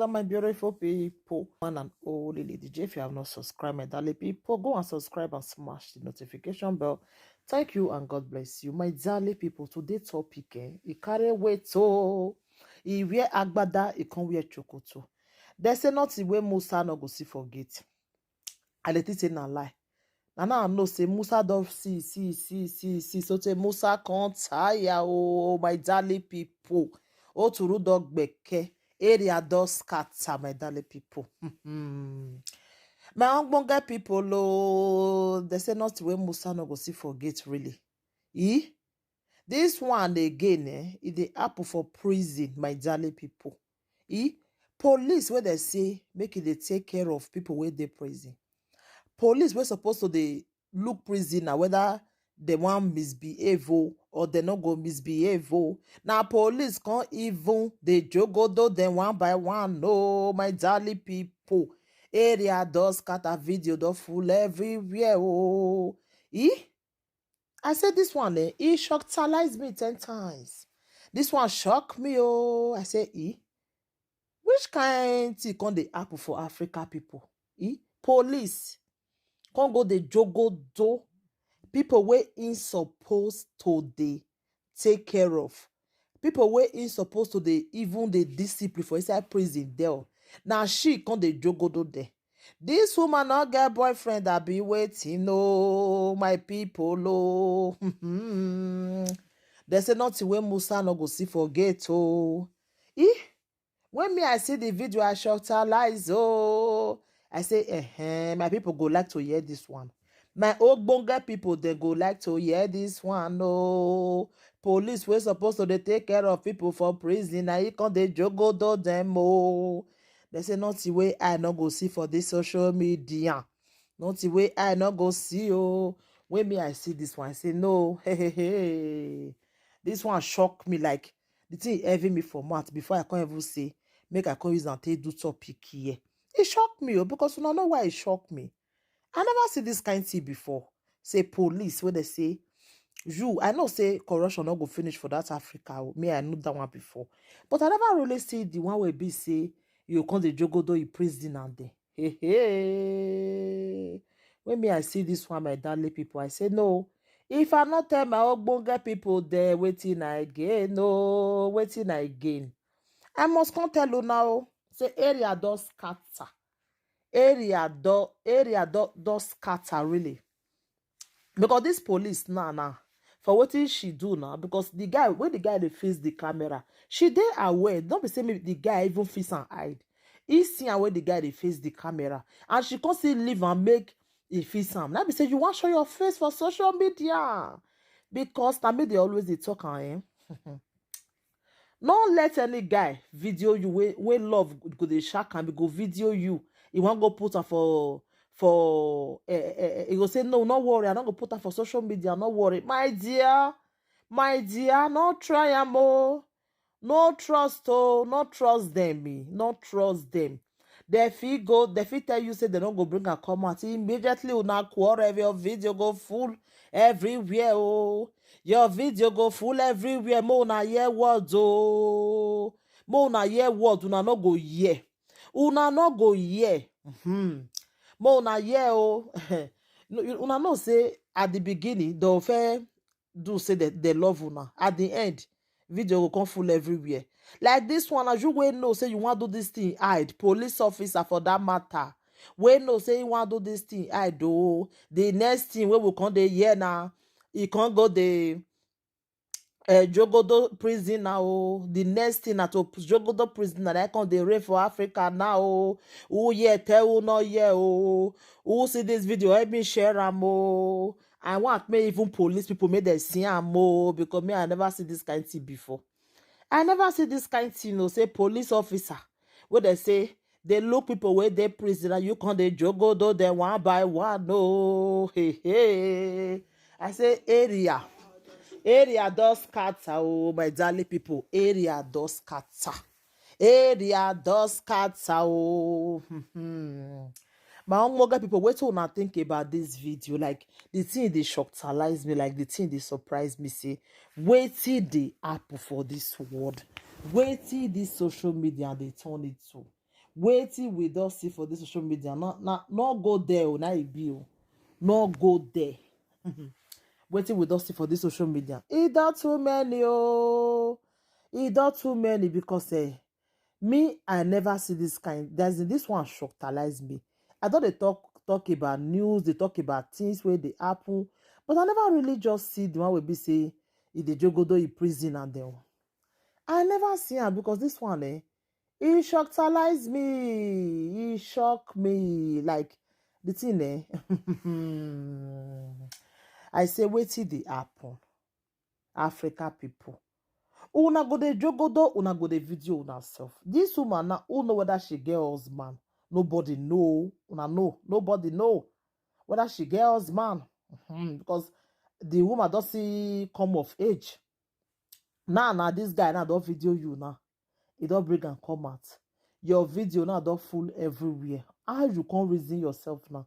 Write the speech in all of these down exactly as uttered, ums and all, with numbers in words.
My beautiful people, one and only Lady J. If you have not subscribed, my darling people, go and subscribe and smash the notification bell. Thank you and God bless you. My darling people, today topic, eh, e carry weight o. E wear agbada, e come wear chokoto. They say nothing wey Musa no go see for gate. I dey think say na lie. Na now I know say Musa don see, see, see, see, see. So say Musa come tire o, my darling people. Oturu don gbeke, area don scatter, my darling people. My ogbonge people o, they say nothing wey Musa no go see for gate really. E? This one again, eh, e dey happen for prison, my darling people. E? Police wey dey say make e dey take care of people wey dey prison. Police wey suppose to dey look prisoner whether dem wan misbehave o or dem no go misbehave o. Na police come even dey jogodo dem one by one o, my darling people. Area don scatter, video don full everywhere o. E? I say this one, eh, e shocktalize me ten times. This one shock me o. I say, e? Which kind thing come dey happen for Africa people? E? Police come go dey jogodo people wey im suppose to dey take care of. People wey im suppose to dey even dey discipline for inside prison there. Na she come dey jogodo there. This woman no get boyfriend, abi wetin o, my people o. They say nothing wey Musa no go see for gate o. E? When me I see the video, I shocktalize o. I say, eh, my people go like to hear this one. My ogbonge people, they go like to hear this one o. Police wey suppose to dey take care of people for prison, na e come dey jogodo dem o. They say nothing wey I no go see for this social media. Nothing wey I no go see o. When me I see this one, I say no. Hey, hey, hey. This one shock me, like the thing heavy me for mouth before I come even say make I come use am take do topic here. E shock me o, because una know why e shock me. I never see this kind thing before. Say police wey dey say you, I know say corruption no go finish for that Africa o. Me, I know that one before, but I never really see the one wey be say you come dey jogodo in prison and there. Hey, hey. When me I see this one, my darling people, I say no. If I not tell my ogbonge people there wetin I gain, no, wetin I gain. I must come tell you now. Say area don scatter. Area don, area don, don scatter really. Because this police now, now, for wetin she do now, because the guy, when the guy dey face the camera, she dey aware. Don't be say me the guy even face and hide. He see am when the guy dey face the camera, and she come still leave and make e face am. Now be say you wan show your face for social media, because na me dey always dey talk am, eh? No let any guy video you wey, wey love go dey shark am, go video you. He wan go put am for, for, eh, eh, eh, he go say, no, no worry, I no go put am for social media, no worry. My dear, my dear, no try am o. No trust o, no trust them, eh, no trust them. They fit go, they fit tell you say they no go bring am come out. Immediately una quarrel, your video go full everywhere o. Your video go full everywhere. Mo una hear word o. Mo una hear word, una no go hear. Una no go hear. Hmm. Mo una hear o. No, you, una know say at the beginning, they fair do say that they love una. At the end, video go come full everywhere. Like this one, as you wey know say you wan do this thing, hide. Police officer for that matter, wey know say you wan do this thing, hide o. The next thing wey we come dey hear na, e come go dey, eh, jogodo prisoner o. The next thing na to jogodo prisoner that come dey reign for Africa now o. Who hear tell who no hear o. Who see this video, help me share am o. I want make even police people make them see am o, because me, I never see this kind thing before. I never see this kind thing o. Say police officer wey they say they look people wey dey prison, and you come dey jogodo them one by one o. Hey, hey. I say area, area don scatter o, my darling people. Area don scatter. Area don scatter o. My ogbonge people, wetin una think about this video? Like, the thing dey shocktalize me, like, the thing dey surprise me. Say wetin dey happen for this world? Wetin this social media dey turn it to? Wetin we don see for this social media, no, no, no go there o, na e be o. No go there. Wetin we don see for this social media, e don too many o. E don too many because, eh, me, I never see this kind. There's this one shocktalize me. I don dey talk, talk about news, dey talk about things wey dey happen, but I never really just see the one wey be say e dey jogodo in prison and dem. I never see am because this one, eh, e shocktalize me. E shock me. Like, the thing, eh? I say, wetin dey happen? Africa people. Una go dey jogodo, una go dey video una self. This woman now, who know whether she get husband? Nobody know. Una know. Nobody know whether she get husband. Mhm, because the woman don see come of age. Now, now this guy now don video you now. He don bring am come out. Your video now don full everywhere. How you come reason yourself now?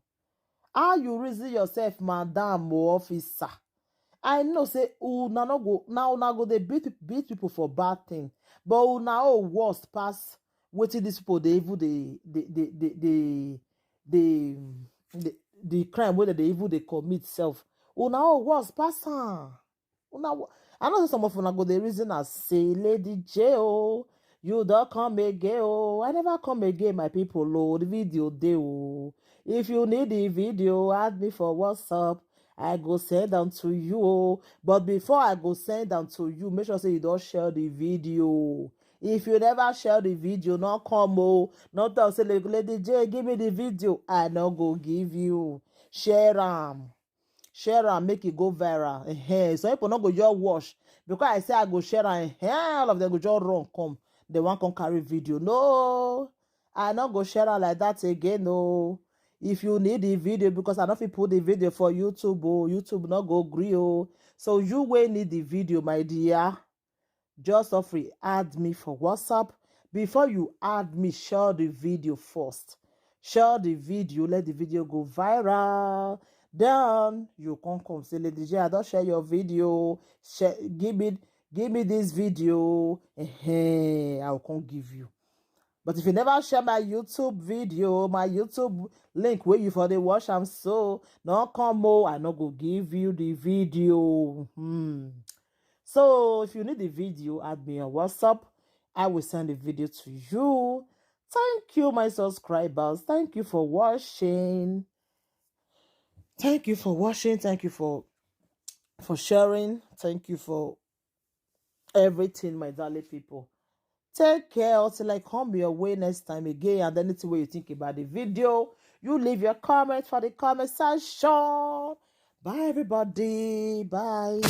How you reason yourself, madam or officer? I know say una no go, now una go dey beat, beat people for bad thing, but una own worst pass wetin these people dey even dey, dey, dey, dey, dey, dey, the, the crime wey dem dey even dey commit self. Una own worst pass am. Una wo-, I know say some of una go dey reason as say, "Lady J o, you don come again o." I never come again, my people o. The video dey o. If you need the video, add me for WhatsApp. I go send am to you o. But before I go send am to you, make sure say you don share the video. If you never share the video, no come o. No talk say, "Lady J, give me the video." I no go give you. Share am. Share am, make e go viral. Ehen. Some people no go just watch. Because I say I go share am, ehen, all of them go just run come. They wan come carry video. No, I no go share am like that again o. If you need the video, because I no fit put the video for YouTube o, YouTube no go gree o. So you wey need the video, my dear, just sofri add me for WhatsApp. Before you add me, share the video first. Share the video, let the video go viral. Then you come come say, "Lady J, I don share your video. Share, give me, give me this video." Ehen, I will come give you. But if you never share my YouTube video, my YouTube link wey you for dey watch am so, no come o, I no go give you the video. Hmm. So if you need the video, add me on WhatsApp. I will send the video to you. Thank you, my subscribers. Thank you for watching. Thank you for watching. Thank you for, for sharing. Thank you for everything, my darling people. Take care until I come your way next time again. And anything wey you think about the video, you leave your comment for the comment section. Bye, everybody. Bye.